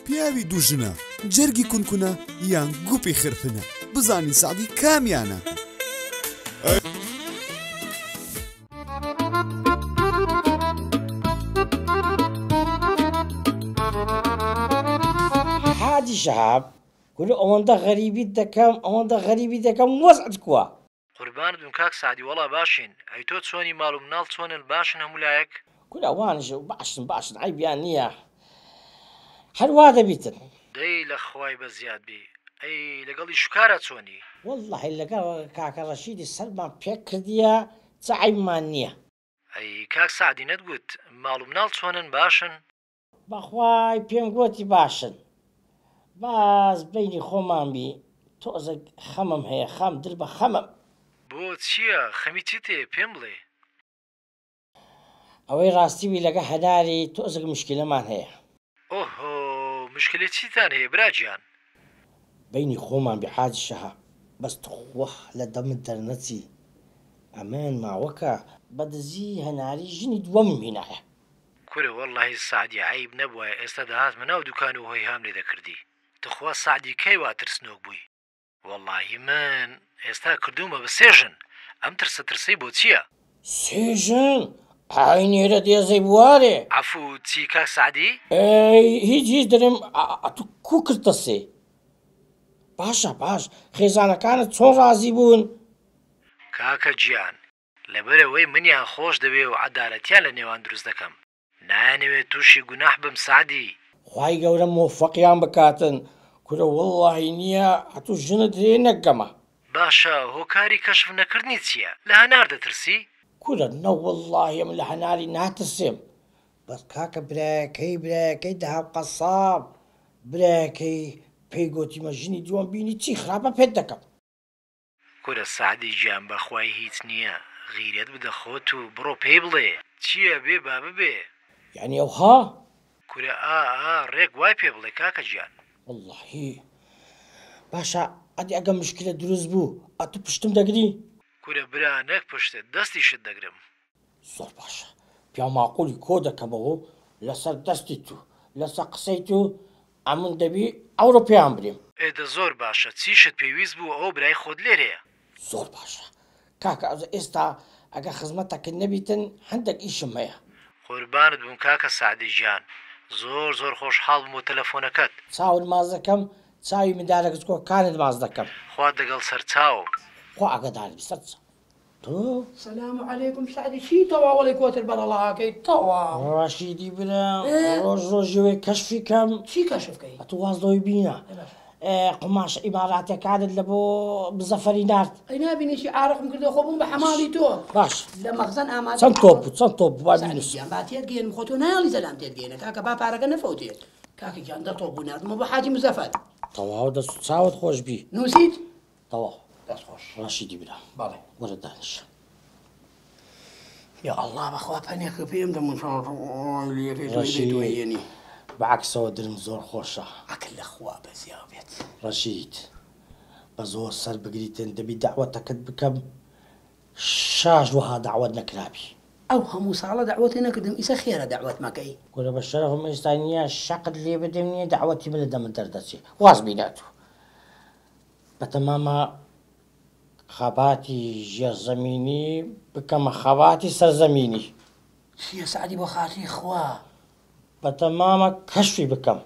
پیاوی دوو ژنە، جەرگی کونکونە یان گوپی خرپنە؟ بزانین سەعدی کامیانە؟ حاجی شەهاب کورە ئەوەندە غەریبیت دەکەم ئەوەندە غەریبی دەکەم وەزعت کووە؟ قوربانت بم کاک سەعدی وەڵا باشین ئەی تۆ چۆنی ماڵ و مناڵ چۆنن باشن هەموو لایەک؟ کورە ئەوانیش باشن باشن عەیبیان نییە هەر وا دەبیتن. دەی لە خوای بەزیاد بی ئەی لەگەڵ ئیش و کارا چۆنی؟ وەڵاهی لەگەڵ کاکە ڕەشیدی سەرمان پێک کردیە چ عەیبمان نییە. ئەی کاک سەعدی نەتگوت ماڵ و مناڵ چۆنن باشن؟ بەخوای پێم گۆتی باشن باس بەینی خۆمان بی تۆزەک خەمم هەیە خەم دل بە خەمم. بۆ چیە خەمی چیت هەیە پێم بڵێ. ئەوەی ڕاستی بی لەگە هەناری تۆزەک مشکیلەمان هەیە. ئۆهۆ مشکلەی چیتان هەیە برا گیان. بەینی خۆمان بی حاجی شەهاب بەس توخوا لە دەمت دەرنەچی ئەمەیان ماوەکە بە دزی هەناری ژنی دووەمم هینایە. کورە وەڵاهی سەعدی عەیب نەبوایە ئێستا دەهاتمە ناو دوکان و هۆیهام لێ دەکردی تخوا سەعدی کەی وا ترسنۆک بووی وەڵاهی من ئێستا کردوومە بە سێ ژن ئەم ترسە ترسەی بۆ چیە؟ سێ ژن؟ ئای نێرە دێزەی بوارێ. عەفوو چی کاک سەعدی؟ ئەی هیچ هیچ دەرێم ئەتوو کوو کردتە سێ؟ باشە باش خێزانەکانت چۆن ڕازی بوون؟ کاکە گیان لەبەرئەوەی منیان خۆش دەوێ و عەدالەتیان لە نێوان دروست دەکەم نایانەوێ توشی گوناح بم سەعدی. خوای گەورە مۆفەقیان بکاتن. کورە وەڵاهی نیە ئەتوو ژنت هەیە نەک گەمە. باشە هۆکاری کەشف نەکردنی چیە؟ لە هەنار دەترسی؟ کورە نەوەڵاهی ئەمن لە هەناری ناترسێم بەس کاکە برایەکەی برایەکەی دەهاب قەساب برایەکەی پێی گۆتیمە ژنی دووەم بینی چی خراپە پێت دەکەم. کورە سەعدی گیان بەخوای هیچ نیە غیرەت بدە خۆت و بڕۆ پێی بڵێ چی ئەبێ با ببێ. یەعنی ئەوها؟ کورە ئا ئا ڕێک وای پێ بڵێ کاکە گیان. وەڵاهی باشە ئەدی ئەگە مشکلە دروست بوو ئەتو پشتم دەگری؟ کورە برا نەک پشتت دەستیشت دەگرم. زۆر باشە پیاو ماقولی کۆ دەکەمەوە و لەسەر دەستی تو لەسەر قسەی تو ئەمن دەبی ئەوڕۆ پێیان برێم. ئێ دە زۆر باشە چیشت پێویست بوو ئەوە برای خۆت لێرەیە. زۆر باشە کاکە ئەوجا ئێستا ئەگەر خزمەتەکت نەبیتن هەندەک ئیشم هەیە. قوربانت بم کاکە سەعدی گیان زۆر زۆر خۆشحاڵ بووم بۆ تەلەفۆنەکەت. چاوت ماچ دەکەم چاوی مندالە گچکۆکانت ماچ دەکەم. خوات لەگەڵ سەرچاوم. خوا ئاگادارت بی سەرچاو. تۆ. سلام علیکم سەعدی چی تەواوەڵی کۆتر بەرەڵا ئەکەی تەواو. ڕەشیدی برام ڕۆژ ڕۆژی وەی کەشفی کەم. چی کەشف کەی؟ ئەتوو واز لەوەی بینە قوماشە ئیماراتیەکانت لە بۆ مزەفەری نارد. ئەی نابینی چی عارەقم کردوە خۆ بووم بە حەماڵی تۆ. باش. لە مەخزەن ئامادە. چەند تۆپ بوو چەند تۆپ بوو با سەعدی بینوسم. گیان با تێت گەیەنم خۆ تۆ نایەڵی زەلام تێت گەیەنە کاکە با پارەکە نەفەوتێ. کاکە گیان دە تۆپ بوو ناردمەوە بۆ حاجی مزەفەر. تەواو دەست و چاوت خۆش بی. نووسیت؟ تەواو. دەست خۆش. ڕەشیدی برام. بەڵێ. وەرە دانیشە. یا ئەڵڵا بەخوا پەنێکە پێم دەم ڕەشید بە عەکسەوە درم زۆر خۆشە. عەکل لە خوا بەزیاو بێت. ڕەشید بە زۆر سەر بگریتن دەبی دەعوەتەکەت بکەم شاش وەها دەعوەت نەکرابی. ئەو هەموو ساڵە دەعوەتت نەکردم ئیسە خێرە دەعوەت مەکەی. کورە بە شەرەفم ئێستا نیە شەقت لێ بدەم نیە دەعوەتی من لە دەمت دەردەچێ واز بینە ئەتوو. بەتەمامە خەباتی ژێرزەمینی بکەمە خەباتی سەرزەمینی. چیە سەعدی بۆ خاتری خوا. بەتەمامە کەشفی بکەم.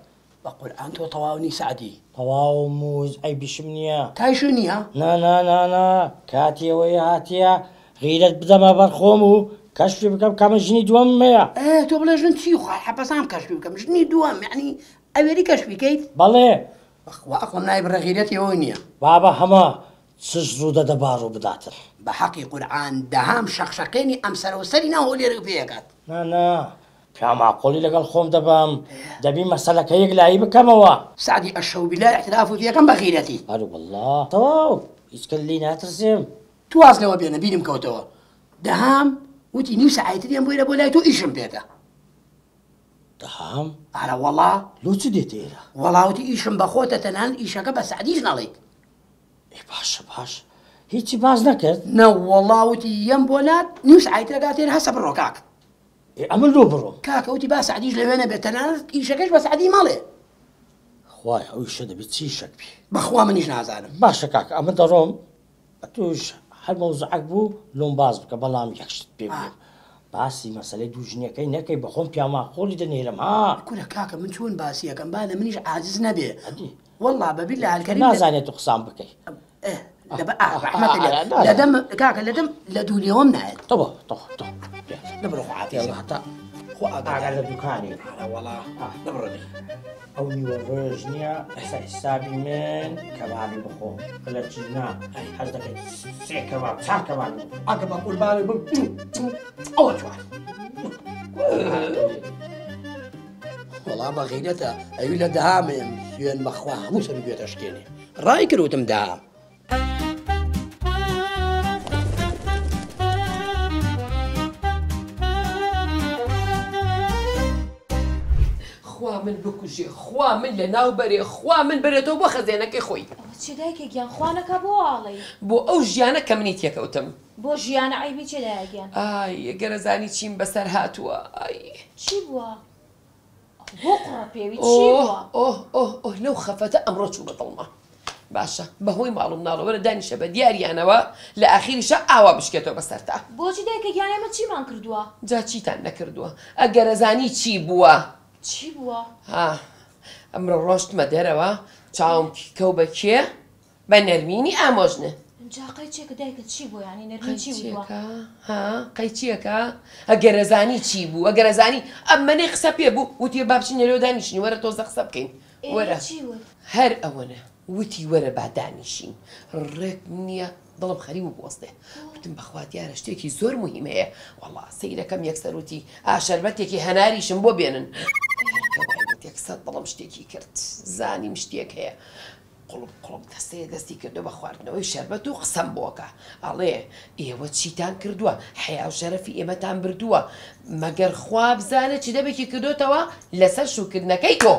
بە قورئان تۆ تەواو نی سەعدی. تەواوم و هیچ عەیبیشم نیە. تایشو نیە؟ نا نا نا نا کاتی ئەوەی هاتیە غیرەت بدەمە بەر خۆم و کەشفی بکەم کە من ژنی دووەمم هەیە. ئێ تۆ بڵێ ژن چی خوا حەپەسام کەشفی بکەم ژنی دووەم یەعنی ئەوێری کەشفی کەیت؟ بەڵێ. بەخوا ئەقڵم نایبڕێ غیرەتی ئەوەی نیە. بابە هەمە چش ڕوودەدە با ڕووبداتن. بە حەقی قورعان دەهام شەقشەقێنی ئەم سەرەو سەری ناو هۆلێرک پێ ئەکات. نا نا پیاو ماقوڵی لەگەڵ خۆم دەبەم دەبی مەسەلەکە یەکلایی بکەمەوە. سەعدی ئەشەو بیلا ئیعتراف و پێکەم بە غیرەتی. ئەروەڵڵا تەواو هیچ کەس لێی ناترسێم. تو واز لەوە بێنە بیرم کەوتەوە دەهام وتی نیو سەعاتی تر یەم بۆیرە بۆ لای تۆ ئیشم پێتە. دەهام؟ ئەرە وەڵا. لۆ چ دێتە ئێرە؟ وەڵا وتی ئیشم بە خۆتە تەنانەت ئیشەکە بە سەعدیش نەڵێیت. ئێ باشە باش هیچی باس نەکرد؟ نەوەڵا وتی یەم بۆ لات نیو سەعاتی تر ئەگاتە ئێرە هەسە بڕۆ کاک. ئێ ئەمن لۆ بڕۆم؟ کاکە وتی با سەعدیش لەوێ نەبێت تەنانەت ئیشەکەش بە سەعدی مەڵێ. خوایە ئەو ئیشە دەبێ چی شەک بێ؟ بەخوا منیش نازانم. باشە کاکە ئەمن دەڕۆم ئەتوش هەر مەوزوعەک بوو لۆم باس بکە بەڵام یەک شت پێ بڵێم باسی مەسەلەی دوو ژنیەکەی نەکەی بەخۆم پیاوماقوڵی دەنێرم ها. کورە کاکە من چۆن باسی ئەکەم با لە منیش عاجز نەبێ ئەدی وەڵا بە بیلا الکریم نازانێ تو قسان بکەی. ئێ لە ئا ڕەحمەت لێ لە دەم کاکە لە دەم لە دوو لێوەم نایەت. تەوە تەوە تەوە لەبڕۆ خوا عافیەت. یەڵا هەتا خوا ئاگا لە دوکانی. ئەرە وەڵا لەبڕۆ دەی. ئەو نیوە ڕۆژ نییە ئێستا حسابی من کەبابی بخۆ لە چی نا حەز دەکەیت سێ کەباب چار کەبابی بخۆ. ئەگە بە قوربانی بم ئەوە چوار. وەڵا بە غیرەتە ئەوی لە دەهامێم سوێن بەخوا هەموو سەر گوێ دەشکێنێ ڕای کرد وتم دەهام. خوا من بکوژێ خوا من لە ناو بەرێ خوا من بەرێتەوە بۆ خەزێنەکەی خۆی. ئەوە چیە دایکە گیان خوا نەکا بۆ ئاڵێی. بۆ ئەو ژیانە کە منی تێکەوتم. بۆ ژیانە عەیبی چیە دایە گیان. ئای گەر ئەزانی چیم بەسەر هاتووە ئای. چی بووە بۆ قوڕە پێوی چی بووە. ئۆه ئۆه ئۆه لەو خەفەتە ئەمڕۆ چوو بە دڵما. باشە بەهۆی ماڵ و مناڵەوە وەرە دانیشە بە دیاریانەوە لە ئاخیریشا ئاوا بشکێتەوە بەسەرتا. بۆچی دایکە گیان ئێمە چیمان کردووە؟ جا چیتان نەکردووە ئەگەر ئەزانی چی بووە. چی بووە؟ ها ئەمڕۆ ڕۆشتمە دەرەوە چاوم کەو بە کێ؟ بە نەرمینی ئامۆژنە. جا قەی چێکە دایکە چی بووە یانی نەرمین چی وتووە؟ قەی چێکە ها قەی چێکە ئەگەر ئەزانی چی بوو ئەگەر ئەزانی ئەمەنەی قسە پێ بوو وتی با بچینە لێوە دانیشین وەرە تۆزە قسە بکەین وەرە. ئێ چی وت؟ هەر ئەوەنە وتی وەرە با دانیشین ڕێک نییە دڵم خەریک بوو بوەستێ وتم بەخوا دیارە شتێکی زۆر موهیم هەیە وەڵا سەیرەکەم یەکسەر وتی ئا شەربەتێکی هەناریشم بۆ بێنن هەر کە وای وت یەکسەر دڵم شتێکی کرد زانیم شتێک هەیە قوڵپ قوڵپ دەستەیە دەستی کردووە بە خواردنەوەی شەربەت و قسەم بۆکە ئەڵێ ئێوە چیتان کردووە حەیا و شەرەفی ئێمەتان بردووە مەگەر خوا بزانێ چ دەبێکی کردۆتەوە لەسەر شووکردنەکەی تۆ.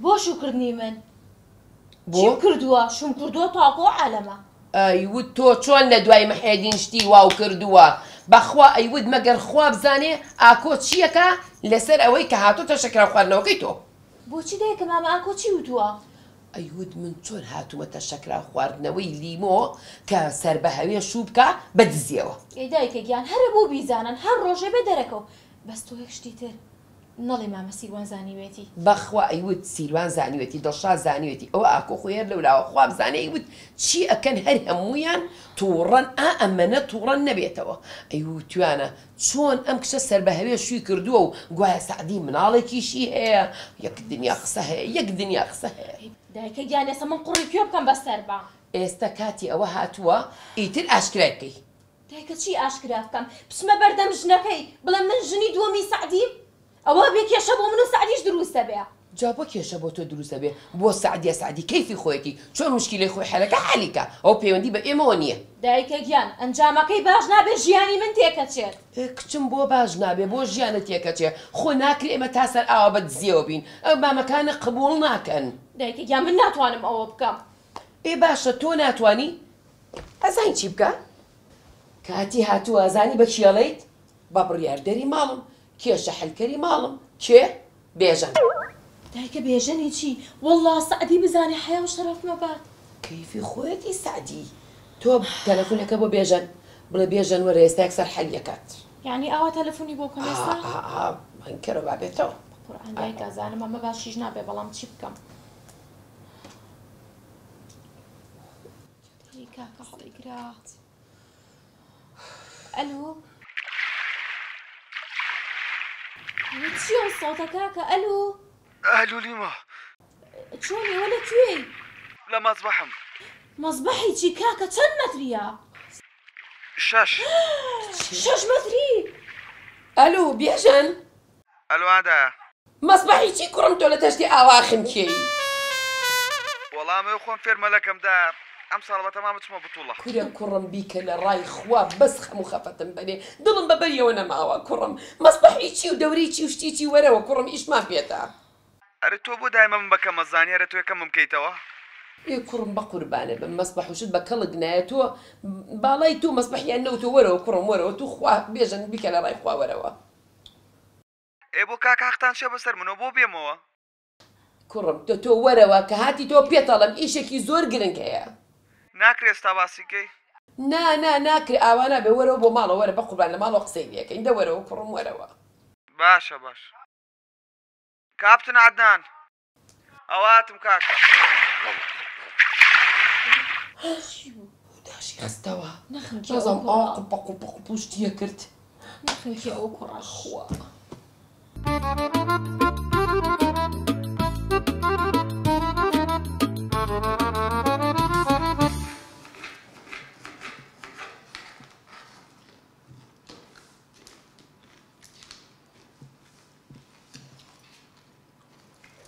بۆ شووکردنی من؟ چیم کردووە؟ شووم کردووە تاکۆ عالەمە. ئەیوت تۆ چۆن لە دوای محێدین شتی واو کردووە؟ بەخوا ئەیوت مەگەر خوا بزانێ ئاکۆ چیەکا لەسەر ئەوەی کە هاتۆتە شەکراو خواردنەوەکەی تۆ. بۆچی دایکە مامە ئاکۆ چی وتووە؟ ئەیوت من چۆن هاتوومەتە شەکراو خواردنەوەی لیمۆ کە سەر بە هەوێ شوو بکا بە دزیەوە. ئەی دایکە گیان هەرە بۆ بیزانن هەر ڕۆژێ بێ دەرەکەو بەس تۆ یەک شتی تر نەڵێی مامە سیروان زانیوێتی. بەخوا ئەیوت سیروان زانیوێتی دڵشاد زانیوێتی ئەوە ئاکۆ خۆی هەر لەولاوە خوا بزانێ ئەیوت چی ئەکەن هەر هەموویان توڕەن ئا ئەمەنە توڕەن نەبێتەوە ئەیوتویانە چۆن ئەم کچە سەربەهەوێ شوی کردووە و گوایە سەعدی مناڵێکیشی هەیە یەک دنیا قسە هەیە یەک دنیا قسە هەیە. دایکە گیان ئێستا من قوڕی کوێ بکەم بەسەر با. ئێستا کاتی ئەوە هاتووە ئیتر ئاشکرای بکەی. دایکە چی ئاشکرا بکەم؟ بچمە بەردەم ژنەکەی بڵێم من ژنی دووەمی سەعدیم؟ ئەوە بێ کێشە بۆ من و سەعدیش دروست دەبێ. جا بۆ کێشە بۆ تۆ دروست ئەبێ؟ بۆ سەعدیە سەعدی کەیفی خۆیەتی چۆن موشکیلەی خۆی حەلەکا حەلی کا ئەوە پەیوەندی بە ئێمەوە نیە. دایکە گیان ئەنجامەکەی باش نابێ ژیانی من تێکەچێت. ئێ کچم بۆ باش نابێ بۆ ژیانت تێکەچێ خۆ ناکرێ ئێمە تا سەر ئاوا بە دزیەوە بین ئەو مامەکانە قبوڵ ناکەن. دایکە گیان من ناتوانم ئەوە بکەم. ئێ باشە تۆ ناتوانی ئەزانی چی بکە کاتی هاتووە ئەزانی بە کێ ئەڵێیت بە بڕیاردەری ماڵم کێشە حەلکەری ماڵم کێ؟ بێژەن. دایکە بێژەنی چی وەڵا سەعدی بزانێ حەیا و شەرەفم ئەبات. کەیفی خۆیەتی سەعدی تۆ تەلەفونەکە بۆ بێژەن بڵێ بێژەن وەرە ئێستا یەکسەر حەلی ئەکات. یانی ئاوا تەلەفونی بۆ بکەم ئێستا؟ ئا ئا بانگ کەرەوە با بێتەوە. بەقورعان دایکە ئەزانم ئەمە باشیش نابێ بەڵام چی بکەم. ی کاکە هەڵیگرە. ئەلو ئەوە چییە ئەو سەوتە کاکە ئەلو ئەلو لیمۆ چۆنی ئەوە لە کوێی لە مەزبەحم مەزبەحی چی کاکە چەند مەتریە شەش شەش مەتری ئەلو بێژەن ئەلو ئادایە مەسبەحی چی کوڕم تۆ لە تەشتی ئاوا خنکێی. وەڵا ئەمەوێ خۆم فێر مەلەکەم دایە ئەمساڵ بەتەمام بچمە بتوڵە. کورە کوڕم بیکە لە ڕای خوا بەس خەم و خەفەتم بەنێ دڵم بە بەریەوە نەماوە کوڕم مەسبەحی چی و دەورەی چی و شتی چی وەرەوە کوڕم ئیشمان پێتە. ئەرێ تۆ بۆ دایمە من بە کەم ئەزانی ئەرێ تۆ یەکەمم کەیتەوە. ئێ کوڕم بەقوربانت بم مەسبەح و شت بە کەڵک نایە تۆ باڵای تۆ مەسبەحیان نەوتوە وەرەوە کوڕم وەرەوە توخوا بێژەن بیکە لە ڕای خوا وەرەوە. ئێ بۆ کاکە هەقتان چیە بەسەر منەوە بۆ بێمەوە؟ کوڕم تۆ تۆ وەرەوە کە هاتی تۆ پێتەڵم ئیشێکی زۆر گرنگ هەیە. ناکرێ ئێستا باسی کەی؟ نا نا ناکرێ ئاوا نابێ وەرەوە بۆ ماڵەوە وەرە بەقوربان لە ماڵەوە قسەی لێکەین دە وەرەوە کوڕم وەرەوە. باشە باشە کاپتن عەدنان ئەوە هاتم کاکە. داشی خستەوە نازانم ئا قوپە قوپە قوپ و شتیە کرد. نەخنکێ ئەو کوڕە. خوا.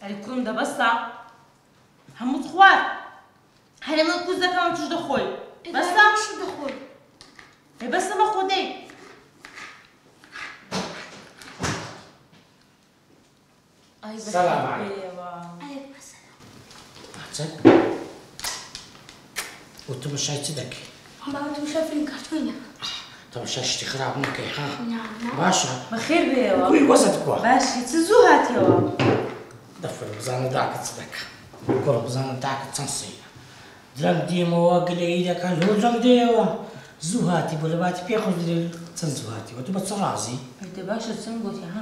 ئەرێ کوڕم دە بەسە هەمووت خوارد هەرێ من کوز دەکەم توش دەخۆی بەسە دەخۆی ئێ بەسە مەخۆ دەی سلام عليكم. عجب وتەمەشای چ دەکەی؟ بابا تەماشای فیلم کارتۆنە. تەمەشای شتی خراپ نەکەی ها؟ نا نا. باشە. بەخێر بێیەوە. کوی وەزت کووە؟ باشی چ زوو هاتیەوە؟ دەفر بزانە داکە چ دەکا. کوڕە بزانە داکە چەند سەیرە. درەنگ دێمەوە گلەیی دەکا لۆ درەنگ دێیەوە. زوو هاتی بۆ لە باتی پێ خۆش درێ چەند زوو هاتیەوە تۆ بە چ ڕازی؟ ئەی دە باشە چەند گۆتی ها؟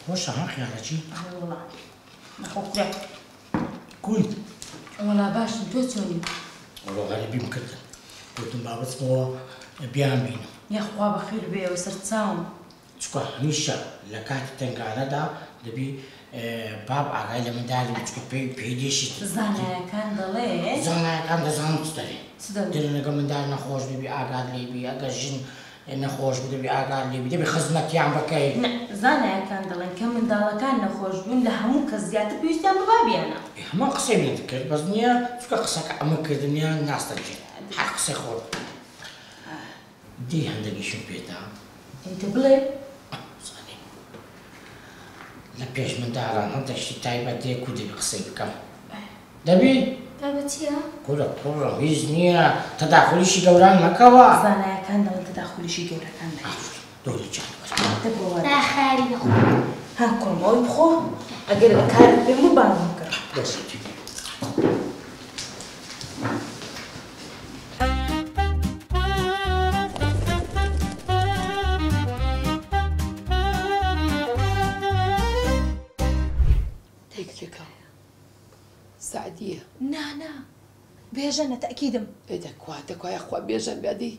خۆشە ها خیارەکی؟ ئەرێ وەڵا. نەخۆ کورە. کوی؟ وەڵا باشم تۆ چۆنی؟ وەڵا غەریبیم کردن. گوتم با بچمەوە بیان بینم. یاخوا بەخێر بێیەوە سەرچاوم. چونکە هەمیشە لە کاتی تەنگانەدا دەبی باب ئاگای لە منداڵی بچکە پێی پێی دێشیت. زانایەکان دەڵێ زانایەکان دەزانن چ دەڵێن. چ دەڵێن؟ دەڵێن ئەگەر منداڵ نەخۆش ببی ئاگات لێ بی، ئەگەر ژن نەخۆش بوو دەبی ئاگات لێ بی، دەبی خزمەتیان بکەی. نا، زانایەکان دەڵێن کە منداڵەکان نەخۆش بوون لە هەموو کەس زیاتر پێویستیان بە بابیانە. هەمان قسەی من کرد بەس نییە چونکە قسەکە ئەمە کردنیان ناستەجێ هەر قسەی خۆت دێ هەندێکیشم پێدا. ئەی تۆ بڵێ. زانی لە پێش منداڵان هەندێک شتی تایبەت دێ کو دەبی قسەی بکەم دەبی؟ بابە چییە؟ کوڕە کوڕم هیچ نییە تەداخولیشی گەوران مەکەوە. زانایەکان دەڵێن تەداخولیشی گەورەکان مەکە. دۆری جان وەرە. دە بۆ وەرە. با خەیاری دەخۆم. ها کوڕم ئەوەی بخۆ ئەگەر کارت پێم بوو بانگم بکە. دەستی. دایکتێکە سەعدیە. نا نا بێژەنە تەئکیدم. ئێ دەکوا دەکوا یاخوا بێژەن بێدی.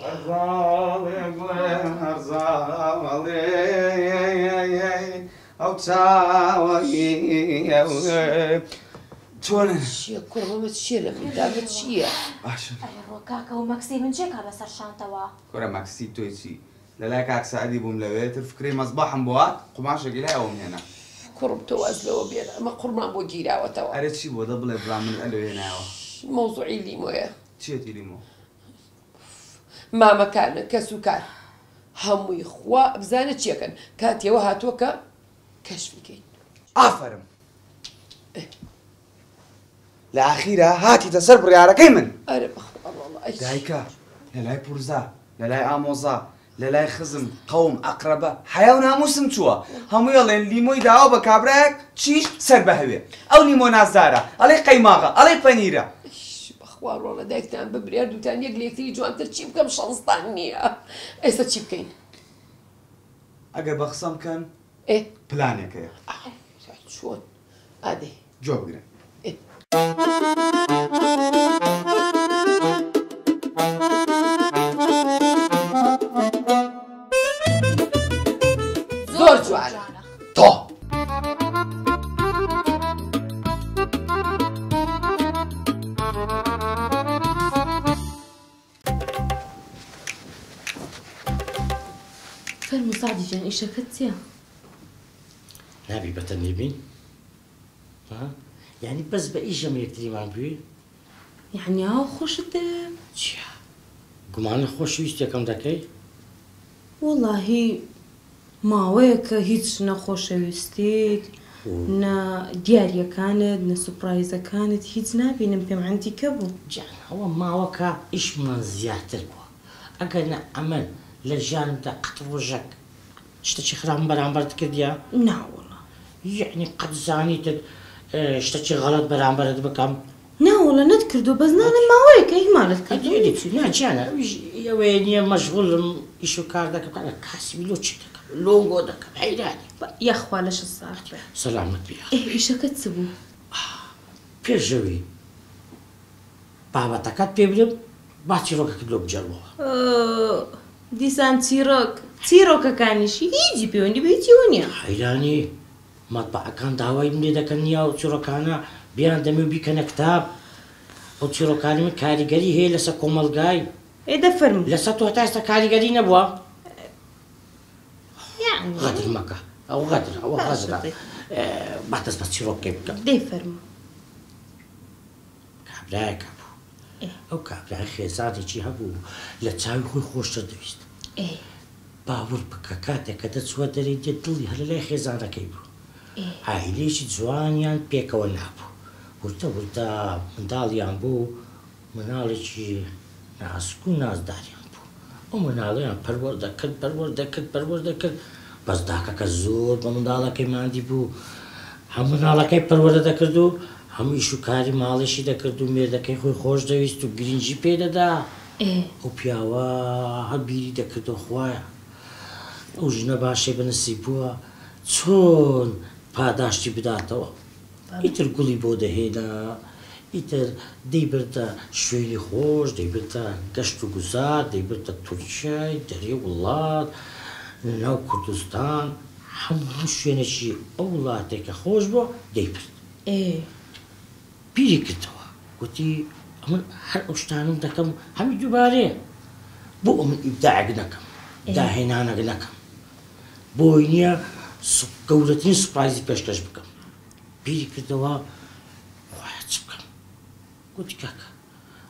هەرزاڵێ بڵێ هەرزاڵێ ئەو چاوەی چۆنن؟ چییە کوڕم ئەمە چییە لە مندامە چییە؟ باشن. ئەرێ ڕۆ کاکە و مەکسی من چێکا بەسەر شانتەوە؟ کورە مەکسی تۆی چی؟ لە لای کاک سەعدی بووم لەوێ تر فکرەی مەزباحم بۆ هات قوماشێکی لای ئەوم هێنا. کوڕم تۆ واز لەوە بێنە ئەمە قوڕمان بۆ گیراوەتەوە. ئەرێ چی بۆ دە بڵێ برا من ئەلۆ هێنایەوە. مەوزوعی لیمۆیە. چیەتی لیمۆ؟ مامەکانە کەس و کار هەمووی خوا بزانە چیەکەن کاتیەوە هاتووە کە کەشفی کەین. ئافەرم لە ئاخیرا هاتیتە سەر بڕیارەکەی من. ئەرێ بەخوا ڕۆڵە ئەی دایکە لە لای پورزا لە لای ئامۆزا لە لای خزم قەوم ئەقرەبە حەیا و ناموسم چووە هەمووی ئەڵێن لیمۆی داوە بە کابرایەک چیش سەر بە هەوێ ئەو لیمۆ نازدارە ئەڵێ قەیماغە ئەڵێ پەنیرە. بەخوا ڕۆڵە دایکتان بمرێ هەردووتان یەک لە یەکتری جوانتر چی بکەم شەنستان نییە ئێستا چی بکەین؟ ئەگەر بە قسەم بکەن ئێ پلانێک هەیە. چۆن؟ ئادەی گوێ بگرن. ئێ زۆر جوانە تۆ فەرموو سەعدی گیان ئیشەکەت چییە؟ نابی بەتەنێ بین؟ ها؟ یعنی بەس بە ئیشەم یەکتریمان بوێ؟ یعنی ئاوا خۆشت دەوێ؟ چییە؟ گومان لە خۆشەویستیەکەم دەکەی؟ وەڵاهی ماوەیەکە هیچ نە خۆشەویستیت نە دیاریەکانت نە سوپرایزەکانت هیچ نابینم پێم عەنتیکە بوو. گیان ئەوە ماوەکە ئیشمان زیاتر بووە ئەگەر نا ئەمن لە ژیانمدا قەت ڕۆژەک شتێکی خراپم بەرامبەرت کردیە؟ نا وەڵا. یەعنی قەت زانیتت شتەکی غەڵەت بەرامبەرت بکەم؟ نا وەڵا نەتکردووە بەس نانە ماوەیەکە ئیهمالت کردووە. نا گیانە ئەویش ئەوەیە نییە مەشغوڵم ئیش و کار دەکەم کاکە کاسبی لۆ چی دەکەم لۆنگۆ دەکەم حەیرانی. یاخوا لەشت ساغ بێ. سەلامەت بی. ئێ ئیشەکەت چ بوو؟ پێش ئەوەی بابەتەکەت پێ بدەم با چیڕۆکەکەت لۆ بگێڕمەوە. دیسان چیڕۆک چیڕۆکەکانیشی هیچی پەیوەندی بە هیچیەوە نییە. حەیرانی مەتبەعەکان داوای لێ دەکەن نییە ئەو چیڕۆکانە بیان دەمێ و بیکەنە کتاب. ئەو چیڕۆکانی من کاریگەری هەیە لەسەر کۆمەڵگای. ئێ دەفەرموو. لەسەر تۆ هەتا ئێستا کاریگەری نەبووە؟ غەدر مەکە ئەو غەدرە ئەوە غەدرە. با دەست بە چیڕۆکەکەی بکەم. دەی فەرموو. کابرایەک هەبوو. ئەو کابرای خێزانێکی هەبوو لە چاوی خۆی خۆشتر دەویست. باوەڕ بکە کاتێک کە دەچووە دەرێ دێت دڵی هەر لەلای خێزانەکەی بوو. عایلەیەکی جوانیان پێکەوە نابوو. وردە وردە منداڵیان بوو، مناڵێکی ناسک و نازداریان بوو. ئەو مناڵەیان پەروەردە کرد، پەروەردە کرد، پەروەردە کرد. بەس داکەکە زۆر بە منداڵەکەی ماندی بوو. هەم مناڵەکەی پەروەردە دەکرد و هەم ئیش و کاری ماڵیشی دەکرد و مێردەکەی خۆی خۆش دەویست و گرنگی پێ دەدا. ئەو پیاوە هەر بیری دەکردەوە خوایە ئەو ژنە باشەی بە نسیب بووە چۆن پاداشتی بداتەوە. ئیتر گوڵی بۆ دەهێنا، ئیتر دەیبردە شوێنی خۆش، دەیبردە گەشت و گوزار، دەیبردە تورکیای، دەرێ وڵات، ناو کوردستان، هەموو شوێنێکی ئەو وڵاتێک کە خۆش بووە دەیبرد. بیری کردەوە گوتی ئەمن هەر ئەو شتانەم دەکەم هەمی دووبارەیە، بۆ ئەمن ئیبداعێک نەکەم، داهێنانێک نەکەم، بۆی نییە گەورەترین سوپرایزی پێشکەش بکەم. بیری کردەوە خوایە چ بکەم؟ گوتی کاکە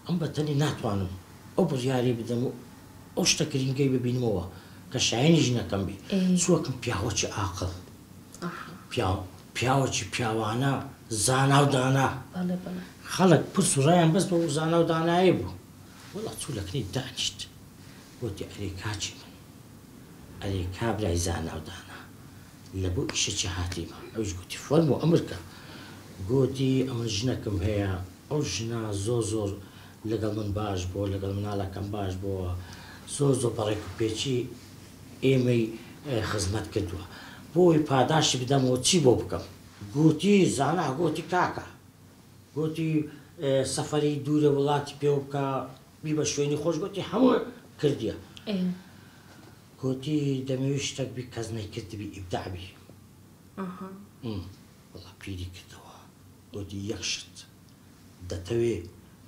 ئەم بە تەنێ ناتوانم ئەو بڕیارەی بدەم و ئەو شتە گرینگەی ببینمەوە کە شایەنی ژنەکەم بی، چووەکم پیاوەکی ئاقڵ، پیاوەکی پیاوانە، زانا و دانا. خەڵک پرس و ڕایان بەس بەو زانا و دانایە بوو. وەڵا چوو لە کنی دانیشت گوتی ئەرێ کاکی من، ئەرێ کابرای زانا و دانا، لە بۆ ئیشەکی هاتیمە؟ ئەویش گوتی فەرموو ئەمر کە. گوتی ئەمن ژنەکم هەیە، ئەو ژنە زۆر زۆر لەگەڵ من باش بووە، لەگەڵ مناڵەکەم باش بووە، زۆر زۆر بە ڕێک و پێکی ئێمەی خزمەت کردووە، بۆی پاداشتی بدەمەوە چی بۆ بکەم؟ گوتی زانا گوتی کاکە، گوتی سەفەری دوورە وڵاتی پێوە بکە، بی بە شوێنی خۆش، گوتی هەموو کردیە. گوتی دەمەوێت شتێک بی کەس نەیکردبی، ئیبداع بی. وەڵا پیری کردەوە گوتی یەک شت دەتەوێ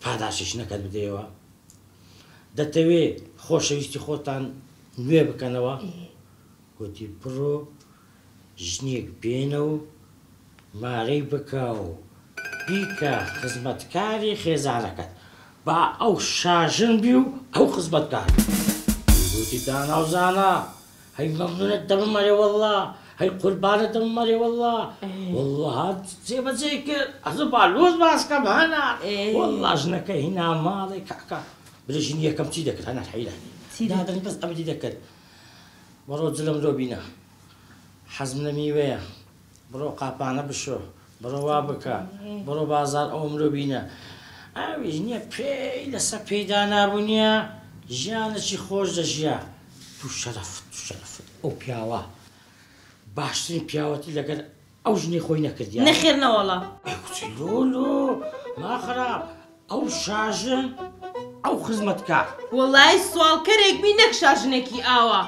پاداشی ژنەکەت بدەیەوە، دەتەوێ خۆشەویستی خۆتان نوێ بکەنەوە، گوتی بڕۆ ژنێک بێنە و مارەی بکە و بیکە خزمەتکاری خێزانەکەت، با ئەو شاژن بی و ئەو خزمەتکار بی. گوتی دانا و زانا هەی مەمنونت دەبم ئەرێ وەڵڵا، هەی قوربانت دەبم ئەرێ وەڵڵا، وەڵڵا هات جێبەجێ کرد، ئەزوو با لووس باس کەم هەنا، وەڵڵا ژنەکە هینا ماڵێ کاکە برێ ژنی یەکەم چی دەکرد هەنا حەیرانی دادەنی بەس ئەمری دەکرد، بڕۆ جلم لۆ بینە، حەزم لە میوەیە، بڕۆ قاپانە بشۆ، بڕۆ وا بکە، بڕۆ بازاڕ ئەوم لۆ بینە. ئەویش نییە پێی لەسەر پێی دانابوو نییە ژیانێکی خۆش دەژیا. تو شەرەفت تو شەرەفت ئەو پیاوە باشترین پیاوەتی لەگەر ئەو ژنەی خۆی نەکردیە. نەخێر نەوەڵا. ئێ کوچی لۆ لۆ ماخرا ئەو شاژن ئەو خزمەتکار. وەڵای سواڵکەرێک بی نەک شاژنێکی ئاوا.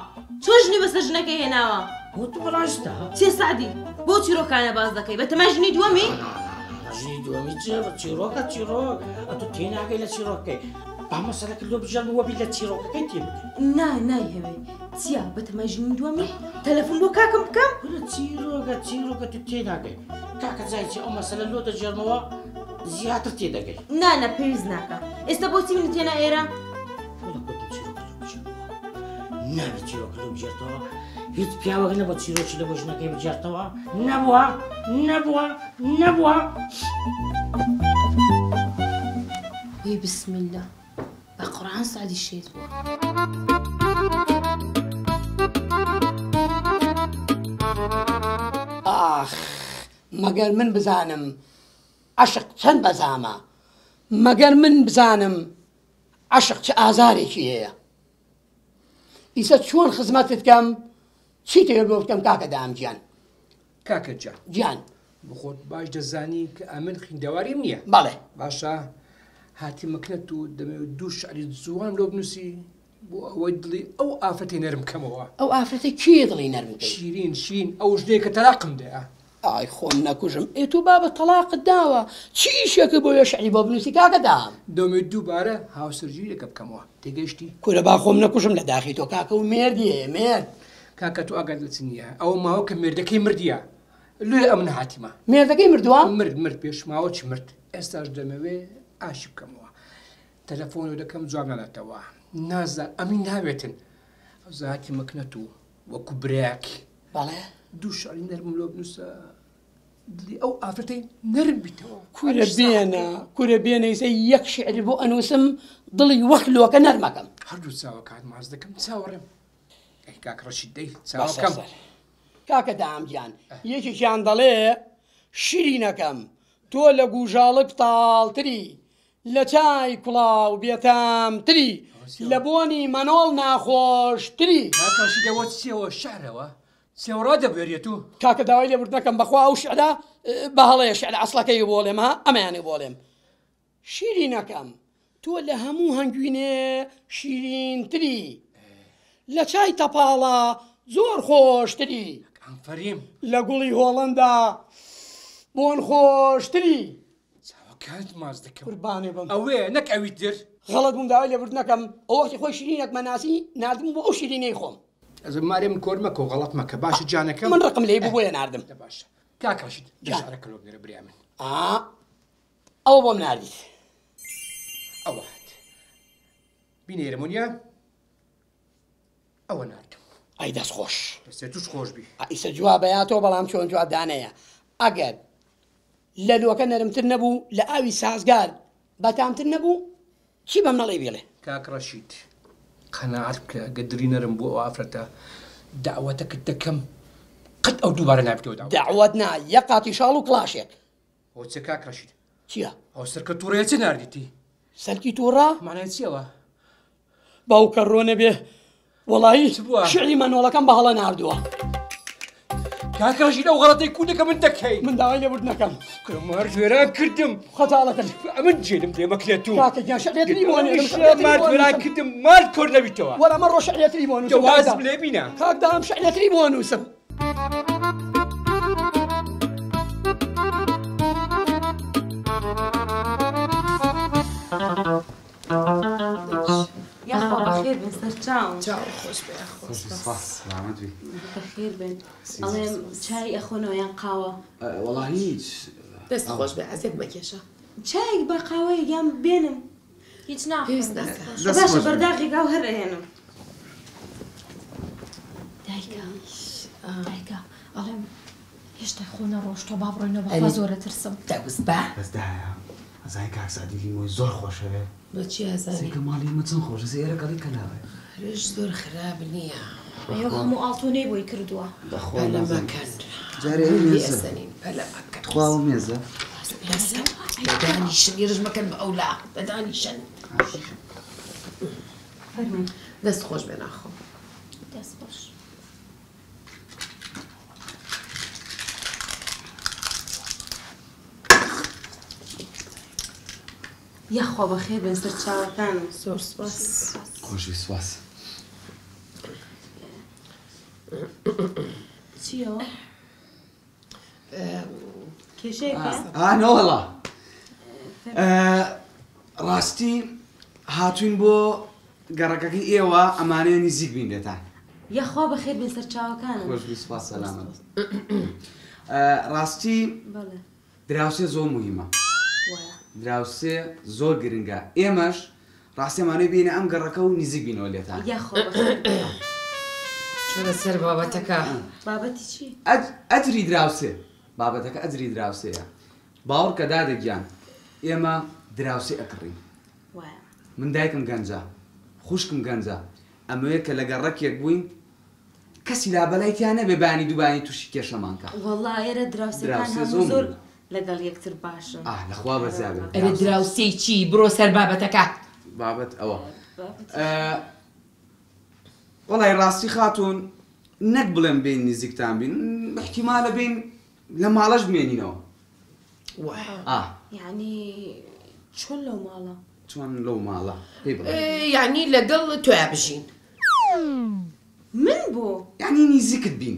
چۆن ژنی بەسەر ژنەکەی هێناوە؟ بۆ تو بەڕاستە؟ چێ سەعدی بۆ چیرۆکانە باس دەکەی؟ بەتەمای ژنی دووەمی؟ ژنی دووەمی چێ؟ چیرۆکە چیرۆک، ئەتۆ تێناگەی لە چیرۆکەکەی. با مەسەلەکە لۆ بژێڵم وەبی لە چیرۆکەکەی تێ بگەی. نا نایهەوێ. چیا بەتەمای ژنی دووەمی؟ تەلەفۆن بۆ کاکم بکەم؟ کورە چیرۆکە چیرۆکە تو تێناگەی. کاکە جای چی ئەو مەسەلە لۆ دەگێڕمەوە زیاتر تێدەگەی. نا نا پێویست ناکا. ئێستا بۆچی منت هێنا ئێرە؟ وەڵا گوتم چیرۆکە لۆ بگێڕمەوە. نابێ چیرۆکە لۆ بگێڕتەوە. هیچ پیاوێک نەبووە چیرۆکی لە بۆ ژنەکەی بگێڕتەوە. نەبووە نەبووە نەبووە. وەی بسم اللە بە قورعان سەعدی شێت بووە. ئاخ. مەگەر من بزانم عەشق چەند بەزامە، مەگەر من بزانم عەشق چ ئازارێکی هەیە. ئیسە چۆن خزمەتت کەم، چیت هەیە بۆ بکەم کاکە دام گیان؟ کاکە گیان. گیان. بۆ خۆت باش دەزانی کە ئەمن خیندەواریم نییە. بەڵێ. باشە هاتی مکنەت و دەمەوێت دوو شعری جوان لۆ بنووسی بۆ ئەوەی دڵی ئەو ئافرەتەی نەرم کەمەوە. ئەو ئافرەتە کێیە دڵی نەرم کەی؟ شیرین، شیرین، ئەو ژنەیە کە تەلاقم دایە. ئای خۆم نەکوژم، ئێ تۆ بابە تەڵاقت داوە چ ئیشێکت بۆ وێ شعری بۆ بنووسی کاکە دام؟ دەمەوێت دووبارە هاوسەرگیریەکە بکەمەوە، تێگەیشتی؟ کورە با خۆم نەکوژم لە داخی تۆ کاکە و مێردی هەیە مێرد. کاکە تۆ ئاگات لە چ نییە، ئەوە ماوە کە مێردەکەی مردیە لۆیە ئەمن هاتیمە. مێردەکەی مردووە؟ مرد مرد پێش ماوە چی مرد، ئێستاش دەمەوێ ئاشی بکەمەوە. تەلەفۆنەوە دەکەم جواب ناداتەوە، نازان ئەمین ناوێتن. زاتی مەکنەت و وەکو برایەک. بەڵێ. دوو شعری نەرمم لۆ بنووسە دڵی ئەو ئافرەتەی نەرم بیتەوە. کورە بێنە، کورە بێنە ئیسە یەک شعری بۆ ئەنووسم دڵی وەک لۆکە نەرمەکەم. هەردوو چاوەکان ماچ دەکەم چاوەڕێم. ئەی کاک ڕەشید دەی چاوەکەم. کاکە دام گیان یەکێکیان دەڵێ شیرینەکەم تۆ لە گوژاڵک تاڵتری، لە چای کوڵاو بێتامتری، لە بۆنی مەنۆڵ ناخۆشتری. کاکە ڕەشید ئەوە چیەوە شعرەوە؟ چێوە ڕادەبوێریت و؟ کاکە داوای لێبوردنەکەم بەخوا ئەو شعرە بە هەڵەیە، شعر ئەسڵەکەی بۆڵێم ها ئەمەیانی بۆڵێم. شیرینەکەم تۆ لە هەموو هەنگوینێ شیرینتری، لە چای تەپاڵە زۆر خۆشتری، ئافەرین. لە گوڵی هۆڵەندا بۆن خۆشتری. چاوەکانت ماچ دەکەم. قوربانێ بم. ئەوەیە نەک ئەوی تر. غەڵەت بووم داوای لێبوردنەکەم، ئەو وەختی خۆی شیرینێکمە ناسی ناردم بۆ ئەو شیرینەی خۆم. ئەزم مارێ من کۆر مەکە و غەڵەت مەکە باشە جانەکەم. من ڕقم لێی بوو بۆیە ناردم. دە باشە کاک ڕەشید جان. شعرەکە لۆ بنێرە بریا من. ئا ئەوە بۆم ناردیت. ئەوە هات بینێرم ونیە ئەوە ناردم. ئەی دەست خۆش. دەستێ توش خۆش بی. ئیسە جوابە یا تۆ بەڵام چۆن جواب دانەیە ئەگەر لە لۆکە نەرمتر نەبوو لە ئاوی سازگار بەتامتر نەبوو چی بەم نەڵێ بیڵێ. کاک ڕەشید قەناعەت بکە گە دڵی نەرم بوو ئەو ئافرەتە دەعوەتەکت دەکەم قەت ئەو دووبارە نابیتەوە دەعوەت. دەعوەت نا یەک قاتی شاڵ و کڵاشێک. ئەوە چیە کاک ڕەشید؟ چییە؟ ئەو سرکە تووڕەیە چ ناردیتی؟ سەرکی تووڕە؟ معنای چیەوە؟ باوکە ڕۆ نەبێ وەڵایی چ بووە؟ شعری مەنۆڵەکەم بە هەڵە ناردووە. کاک ڕەشید ئەو غەڵەتەی کوونەکە من دەکەی. من داوای لێبوردنەکەم. کەمار وێران کردم. خەجاڵەتم. ئەمن جێلم لێ مەکرێت و. کاکە گیان شعرێتری بۆ نێرم، شعرێتری مار بۆ وێران نووسم. کردم، مار کۆر نەبیتەوە. وەڵا مەڕۆ شعرێتری بۆ نووسم. جەوازم لێ بینە. کاک دام شعرێتری بۆ نووسم. یاخوا بەخێر بن سەرچاوم. چاو خۆش بێ، یاخوا خۆش بی، سپاس. سلامەت بی. بەخێر بن. ئەڵێم چای ئەخۆنەوە یان قاوە؟ وەڵا هیچ. دەست خۆش بێ، عەزیەت مەکێشە. چایەک بە قاوەیەک یان بێنم؟ هیچ ناخۆم. پێویست ناکە. دەست باشە، خۆش بێ. بەرداغێک ئاو هەر ئەهێنم. دایکە، دایکە، ئەڵێم هێشتا خۆ نەڕۆشتووە، با بڕۆینەوە، بەخوا زۆرە ترسم. دەوز بە. بەس دایە، ئەزانی کاک سەعدی لیمۆی زۆر خۆشەوێ. بۆ چی ئەزانی؟ سێکە ماڵی ئێمە چەند خۆشە، سێ ئێرە کەڵی کەلاوێ. هەرێش زۆر خراپ نییە. ئەیەو هەموو ئاڵتونەی بۆی کردووە. بەخوا پەلە نازانم. مەکەن. جارێ ئەی مێزە. ئێسەنین، پەلە مەکەن. تخوا ئەو مێزە. بەسە. بەدانیشن، ئێرش مەکەن بە ئەولا. بەدانیشن. فەرموو. دەست خۆش بێ ناخۆم. دەست خۆش. یاخوا بەخێر بێن سەر چاوەکانم. زۆر سپاس. خۆشی سپاس. چیەوە؟ کێشەیەکە؟ نەوەڵا. ڕاستی هاتوین بۆ گەڕەکەکەی ئێوە ئەمانەیە نزیک بین لێتان. یاخوا بەخێر بێن سەر چاوەکانم. خۆشبی سپاس، سەلامەت. ڕاستی بەڵێ. دراوسێ زۆر مهمە. وایە. دراوسێ زۆر گرنگە. ئێمەش ڕاستی ئەمانەی بینە ئەم گەڕەکە و نزیک بینەوە لێتان. یاخوا بەخێر بێن. چۆنە سەر بابەتەکە؟ بابەتی چی؟ ئەجری دراوسێ. بابەتەکە ئەجری دراوسێیە. باوەڕکە دادە گیان، ئێمە دراوسێ ئەکڕین. وایە. من دایکم گەنجە، خوشکم گەنجە، ئەمەوێ کە لە گەڕەکێک بووین کەسی لابەلای تیا نەبێ بەیانی دووبانی تووشی کێشەمان کە. وەڵا ئێرە دراوسێکان دراوسێ هەموو زۆر زۆر لەگەڵ یەکتر باشن. ئاه لەخوا بەزیا بێ. ئەرێ دراوسێی چی؟ بڕۆ سەر بابەتەکە. بابەت ئەوە. وەڵای ڕاستی خاتوون نەک بڵێم بین نزیکتان بین، احتیمالە بین لە ماڵەش بمێنینەوە. ئاه. یعنی چۆن لەو ماڵە؟ چۆن لەو ماڵە؟ پێی بڵێ. یعنی لەگەڵ تۆیا بژین. من بۆ؟ یعنی نزیکت بین.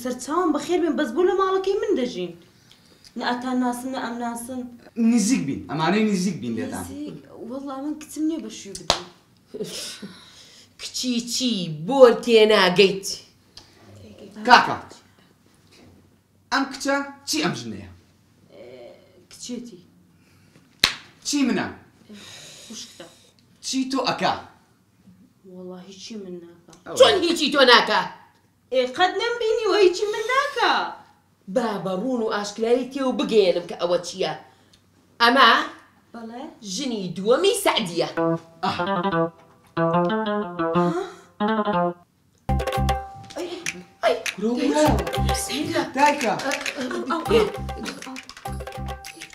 سەرچاوم بەخێر بێن، بەس بۆ لە ماڵەکەی من دەژین؟ نە ئەتان ناسن نە ئەم ناسن. نزیک بین، ئەمانەی نزیک بین لێتان. نزیک؟ وەڵا من کچم نییە بە شووی بدەم. کچی چی؟ بۆ تێناگەیت؟ کاکە ئەم کچە چی ئەم ژنەیە؟ کچێتی. چی منە؟ خوشکتە. چی تۆ ئەکا؟ وەڵا هیچی من ناکا. چۆن هیچی تۆ ناکا؟ ئێ قەت نەمبینیوە هیچی من ناکا. با بە ڕوون و ئاشکرایی تێو بگەیەنم کە ئەوە چییە. ئەمە بەڵێ ژنی دووەمی سەعدیە. دایکە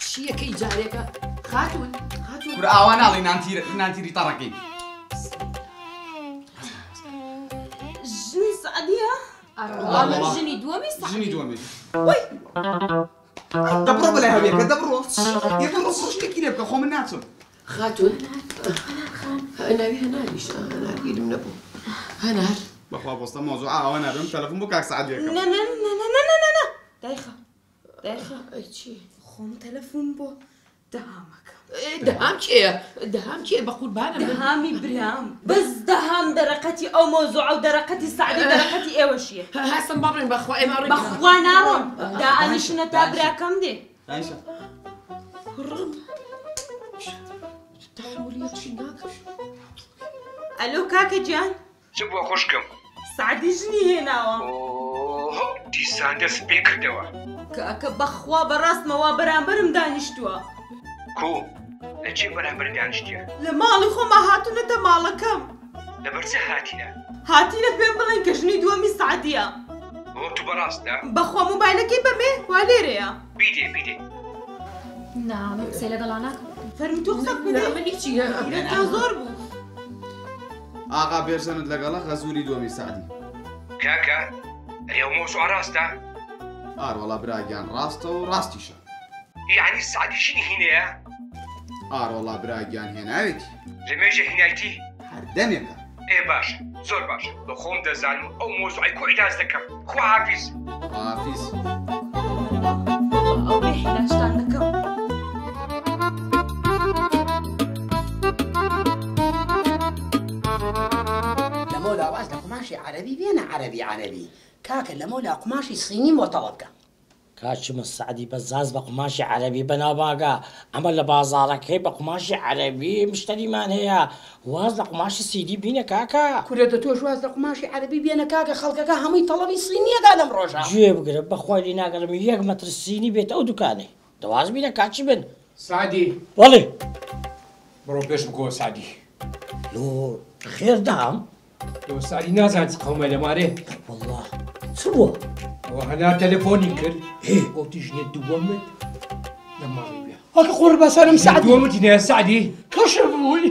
چییەکەی جارێکە؟ خاتوون خاتوون کورە ئاوا ناڵێ نانتیری تەڕەکەی. ژنی سەعدیە؟ ئەمە ژنی دووەمی سەعدی. ژنی دووەمی. دەبڕۆ بەلای هەویەکە، دەبڕۆ. یە بڕۆ، بڕۆ شتێکی لێ بکە، خۆ من ناچم. خاتوون ناوی هەناریش، هەنار بیرم نەبوو. هەنار بەخوا بۆستە مۆزوع ئاوا نابێم، تەلەفۆن بۆ کاک سەعد لێکەم. نە نە نە نە نە نە نە دایخە دایخە. ئەی چی؟ خۆم تەلەفۆن بۆ دەهامەکەم. دەهام کێیە؟ دەهام کێیە؟ بە قوربانم. دەهامی برام. بەس دەهام دەرەقەتی ئەو مۆزوعە و دەرەقەتی سەعد و دەرەقەتی ئێوەشیە. هەستم بەڕێن بەخوا ئێمە ڕێن. بەخوا ناڕۆم. دا ئەنیشنە تا براکەم دێ. دایشە. ڕم. تەحەمولی چی ناکەم. ئەلۆ کاکە گیان. چ بووە خوشکم؟ سەعدی ژنی هێناوە. ئۆه دیسان دەست پێ کردەوە. کاکە بەخوا بەڕاستمەوە بەرامبەرم دانیشتووە. کو لە چێ بەرامبەر دانیشتیە؟ لە ماڵی خۆما هاتوونەتە ماڵەکەم. لەبەر چ هاتینە؟ هاتینە پێم بڵێن کە ژنی دووەمی سەعدیە. بۆ تو بەڕاستە؟ بەخوا مۆبایلەکەی بەمێ وا لێرەیە. بیدێ بیدێ. نا من قسەی لەگەڵا ناکەم. فەرمی تۆ قسە بکە. نا من هیچی نا. تۆ زۆر بوو. ئاغا بێژەنت لەگەڵە غەزوری دووەمی سەعدی. کاکە ئەرێ ئەو مۆزوعە ڕاستە؟ ئار وەڵا براگیان ڕاستە و ڕاستیشە. یعنی سەعدی ژنی هینەیە؟ ئار وەڵا براگیان هێناوێتی. لە مێژە هینایتی؟ هەر دەمێکە. ئێ باشە زۆر باشە، بە خۆم دەزانم ئەو مۆزوعی کۆ عیلاج دەکەم. خوا حافیز. حافیز. ئەو بێ عیلاجتان دەکەم. لەمەولا واز لە قوماشی عەرەبی بێنە عەرەبی عەرەبی کاکە، لەمەولا قوماشی سینی بۆ تەڵەب بکە. کاچی من سەعدی بەزاز بە قوماشی عەرەبی بەناوبانگە، ئەمە لە بازاڕەکەی بە قوماشی عەرەبی مشتەریمان هەیە، واز لە قوماشی سینی بینە کاکە. کورە دە تۆش واز لە قوماشی عەرەبی بێنە کاکە، خەڵکەکە هەمووی تەڵەبی سینیەکە لەم ڕۆژە. گوێ بگرە بەخوای لێ ناگەڕم یەک مەتر سینی بێتە ئەو دوکانەی، دەواز بینە کاچی من. سەعدی. بەڵێ. بڕۆ پێش بکەوە سەعدی. لۆ خێر دام؟ لۆ سەعدی نازانێت چ قەومە لە مارێ. وەڵڵا چ بووە؟ ئەوە هەنار تەلەفۆنی کرد گوتی ژنێ دووەمت لە ماڵی بێ. ئەکە قوڕ بەسەرم سەعدی. دووەمت هینایە سەعدی؟ کەشف بووی.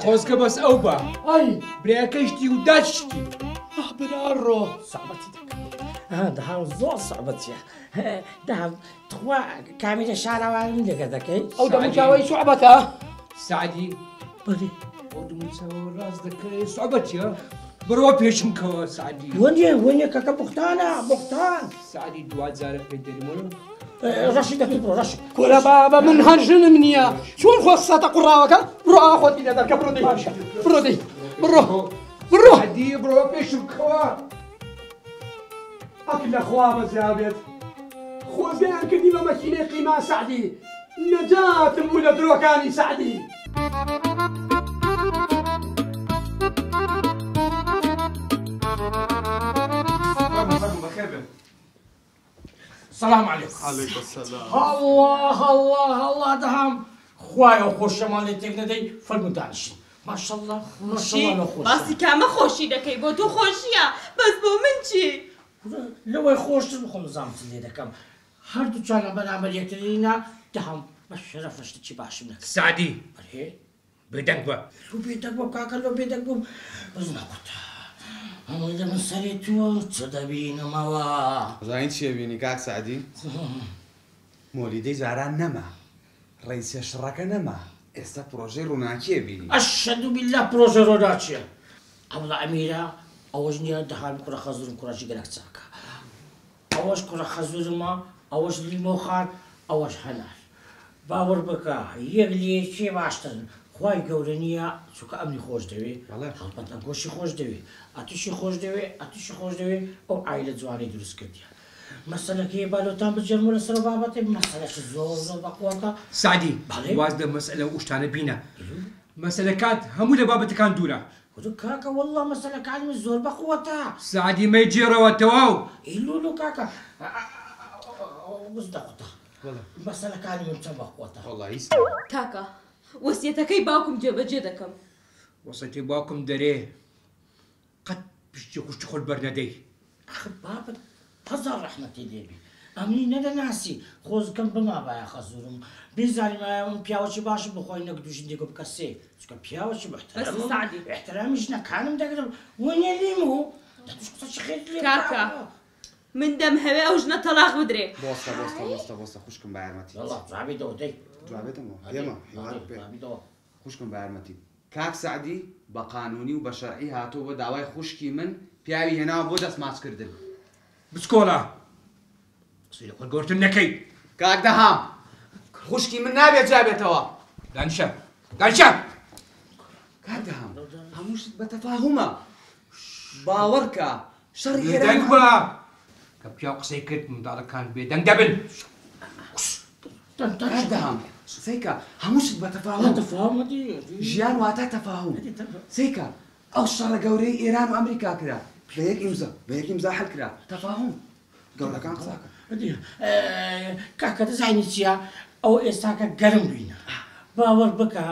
خۆزگە بەس ئەو بە. ئەی. برایەکەشتی و داشتی. ئاه براڕۆ. سەعبەتی دەکەم. دەهام زۆر سەعبەتیە. دەهام تخوا کامیرە شارەوانی لەگە دەکەی؟ ئەو دەموچاوەی سوعبەتە؟ سەعدی. بەڵێ. ئەو دەموچاوە ڕاست دەکەی سوعبەتیە؟ بڕۆ پێشم کەوە سەعدی. وەنیە وەنیە کەکە بوختانە بوختان. سەعدی دوا جارە پێ دەرمەوە. ڕەشی دەکەی بڕۆ ڕەشی. کورە بابە من هەر ژنم نییە، چۆن خۆ قسەتە قوڕاوەکە؟ بڕۆ ئاوا خۆتی لێ دەرکە، بڕۆ دەی بڕۆ دەی بڕۆ بڕۆ. سەعدی بڕۆ پێشم کەوە. ئەک لە خوا بەزیا بێت، خۆزگەیان کردی بە مەکینەی قیما سەعدی، نەجاتم بوو لە درۆکانی سەعدی. سلام علیکم. علیکم السلام. الله الله الله دەهام خوایە خۆشەمان لێ تێک نەدەی، فەرموو دانیشن. ماشەڵڵا ماشەڵڵا لە خۆشی. باسی کامە خۆشی دەکەی؟ بۆ تۆ خۆشییە بەس بۆ من چی؟ لەوەی خۆشتر بخۆم زام چ لێ دەکەم هەردووچانە بەرامبەر یەکترینا دەهام بە شەرەف شتێکی باشم نەکرد. سەعدی ئەرێ بێدەنگ بە. لۆ بێدەنگ بم کاکە لۆ بێدەنگ بم بەس نەکوتە ئەوەی لە من سەری تۆ چ دەبینمەوە. زانی چیە بینی کاک سەعدی؟ مۆلیدەی جاران نەما ڕەیسە شڕەکە نەما ئێستا پرۆژەی ڕووناکیە بینی. ئەشهەدو بیللا پرۆژەی ڕۆناکیە ئەوڵا ئەمیرە ئەوەش نیە دەهامی کوڕە خەزورم کوڕەکی گەلەک چاکە ئەوەش کوڕە خەزورمە ئەوەش لیمۆ خان ئەوەش هەنار باوەڕ بکە یەک لە یەکێ باشترن خوای گەورە نیە چونکە ئەمنی خۆش دەوێ هەڵبەت ئەنگۆشی خۆش دەوێ ئەتوشی خۆش دەوێ ئەتوشی خۆش دەوێ ئەو عایلە جوانەی دروست کردیە مەسەلەکەی با لۆتان بگێڕمەوە لەسەر ئەو بابەتەی مەسەلەکی زۆر زۆر بەقوەتە. سەعدی بەڵێ. واز لەم مەسەلە و شتانە بینە مەسەلەکانت هەموو لە بابەتەکان دوورە. کورە کاکە وەڵڵا مەسەلەکانی من زۆر بەقوەتە. سەعدی مەیگێڕەوە تەواو. ئەی لۆ لۆ کاکە بز دەقوتە مەسەلەکانی من چەند بەقوەتە. وەڵڵا هیچ. کاکە وەسیەتەکەی باوکم جێبەجێ دەکەم. وەسیەتی باوکم دەرێ قەت پشتی خوشکی خۆت بەرنەدەی. ئەخ بابت هەزار ڕەحمەتی لێ بی ئەمنی نەدەناسی خۆزگەم بمابایە خەزورم بیزانیمایە من پیاوەکی باشم بخوای نەک دوو ژن دێکۆ بکە سێ چونکە پیاوەکی بەس موحتەرەمم سەعدی. ئیحترامی ژنەکانم دەگرم وەنیە لیمو دەتوش قسەکی خێرت لێ بکا کاکە من دەمهەوێ ئەو ژنە تەڵاق بدرێ. بۆستە بۆستە بۆستە بۆستە خوشکم با یارمەتیت. یەڵا جوابی دەوە دەی. جوابێ دەمەوە دێمە حیوان بێ. جوابی دەوە. خوشکم با یارمەتیت. کاک سەعدی بە قانونی و بە شەرعی هاتووە بۆ داوای خوشکی من پیاوی هێناوە بۆ دەست ماچ کردن. بچکۆڵە قسەی لە خۆت گەورەتر نەکەی. کاک دەهام خوشکی من نابێت جیا بێتەوە. دانیشە دانیشە. کاک دەهام هەموو شت بە تەفاهومە باوەڕکە شەڕی ئێران بێدەنگ بە کە پیاو قسەی کرد منداڵەکان بێدەنگ دەبن. کاک دەهام سەیکە هەموو شت بە تەفاهوم ژیان واتا تەفاهوم سەیکە ئەو شەڕە گەورەی ئێران و ئەمریکا کرا بە یەک ئیمزا بە یەک ئیمزا حل کرا تەفاهوم گەورەکان قساکە. کاکە دەزانی چییە ئەو ئێستاکە گەرم بینە باوەڕ بکە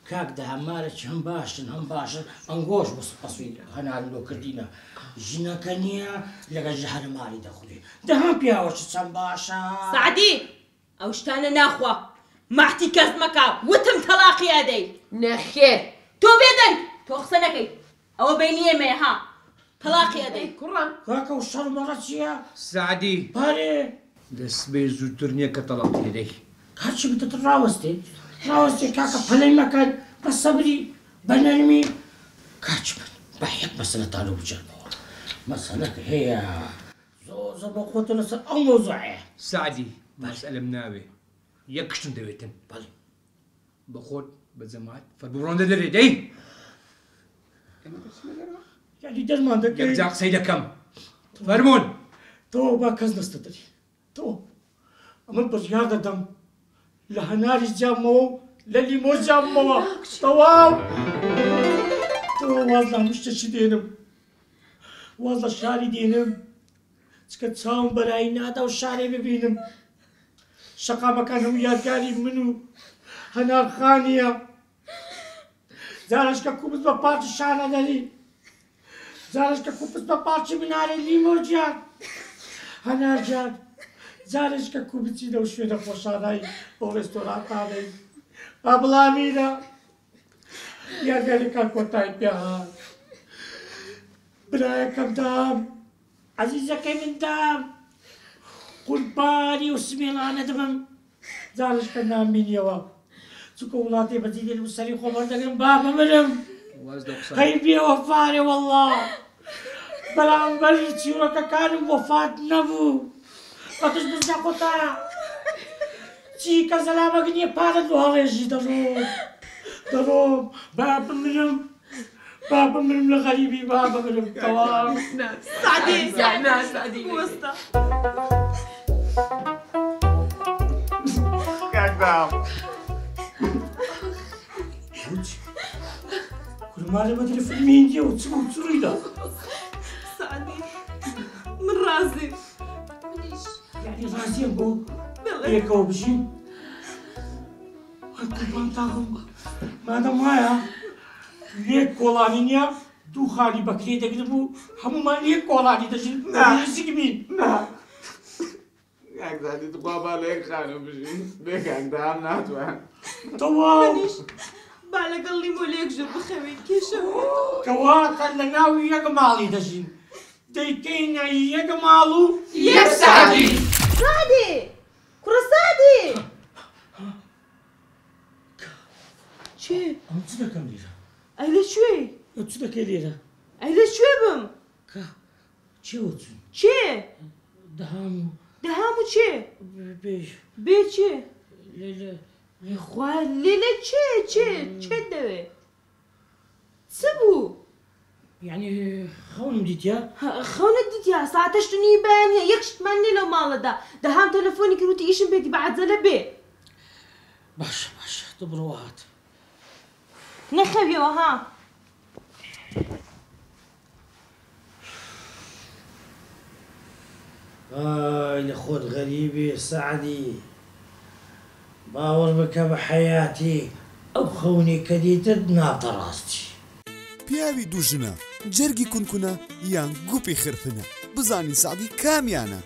کاک دەهامارەکی هەم باشن هەم باشن ئەنگۆش پەسوی هەنارم لۆ کردینە ژنەکە نییە لەگەڵ ژەهرەماری دەخورێ دەهام پیاوەکی چەند باشە. سەعدی ئەو شتانە ناخوا مەعتی کەس مەکە وتم تەڵاقی ئەدەی. نەخێر. تۆ بێدەنگ تۆ قسە نەکەی ئەوە بەینی ئێمەیە ها تەڵاقی ئەدەی. کوڕم. کاکە و شەڕ مەڕە چییە؟ سەعدی. بەرێ. لە سبەی زووتر نییە کە تەڵاقی ئەدەی. کاکی بدەتر ڕاوەستێ ڕاوەستێ کاکە پەلەی مەکەن بە سەبری بە نەرمی کاکی من با یەک مەسەلەتان لۆ بگێڕمەوە مەسەلەک هەیە زۆر زۆر بە قوەتە لەسەر ئەو مەوزوعەیە. سەعدی مەسەلەم ناوێ یەک شتم دەوێتن. بەڵێ. بە خۆت بە جەماعەت فەرموو بڕۆن دەرێ دەی. یعنی دەرمان دەکەی؟ یەکجار قسەی دەکەم فەرموون. تۆ با کەس نەستە دەری تۆ ئەمن بڕیار دەدەم لە هەناریش جیابمەوە و لە لیمۆش جیابمەوە تەواو تۆ واز لە هەموو شتێکی دێنم واز لە شاری دێنم چکە چاوم بەرایی نادا و شارێ ببینم شەقامەکان هەموو یادگاری من و هەنارخانیە جارش کە کوبز بە پارچی شانە دەری جارش کە کوپس بە پارچی منارەی لیمۆ گیان هەنار گیان جارش کە کو بچینە و شوێنە خۆشانای ئەو ڕێستۆرانتانەی ئابڵامینە یادگاریەکان کۆتایی پێ هات برایەکەم دام عەزیزەکەی من دام قوربانی و سمێڵانە دەبم جارش کە نامبینیەوە چونکە وڵاتێ بەجێ دێنم و سەری خۆم وەردەگرم با بمرم هەی بێوەفارێ وەڵڵا بەرامبەر چیرۆکەکانم وەفات نەبوو بەتش بزنە قوتە چی کە زەلامەک نییە پارەت بۆ هەڵێژی دەڕۆم دەڕۆم با بمرم با بمرم لە غەریبی با بمرم تەواو. سەعدی بوەستە. کاک دام. کورمالە بەدرە فیلمی هیندیە و چ بوو چ ڕوویدا؟ سەعدی من ڕازیم. منیش. یعنی ڕازیم بۆ پێکەوە بژین؟ وای قوربان تاقم مادەم وایە لێک کۆڵانی نییە دوو خالی بەکرێ دەگرم و هەموومان لێک کۆڵانی دەژین نزیک بین. نا کاک سەعدی تخوا با لە یەک خانوو بژین بێ کاک دەهام ناتوان. تەواو. منیش با لەگەڵ لیمۆ لە یەک ژوور بخەوین کێشەم نییە. کەواتە لە ناو یەک ماڵی دەژین دەیکەینە یەک ماڵ و یەک سەعدی. سەعدی کوڕە سەعدی. چێ؟ ئەم چ دەکەم لێرە؟ ئەی لە کوێی؟ چ دەکەی لێرە؟ ئەی لە کوێ بم؟ کە چێوە چوون؟ چێ؟ دەهام و دەهام و چێ؟ بێ بێ چێ؟ لێ لە خوا لێ لە چێ چێ چێت دەوێ؟ چ بوو؟ یعنی خەونم دیتیا؟ خەونت دیتیا ساعتەشت و نیوی بەیانیە یەک شتمان نیە لەو ماڵەدا دەهام تەلەفۆنی کرد وتی ئیشم پێتی بە عەجەلە بێ. باشە باشە تۆ بڕۆ هات. نەخەویەوە ها. ئای لە خۆت غەریبی سەعدی باوەڕ بکە بە حەیاتی ئەو خەونەی کە دیتت نابتە ڕاستی. پیاوی دوو ژنە، جەرگی کونکونە یان گوپی خرپنە؟ بزانین سەعدی کامیانە؟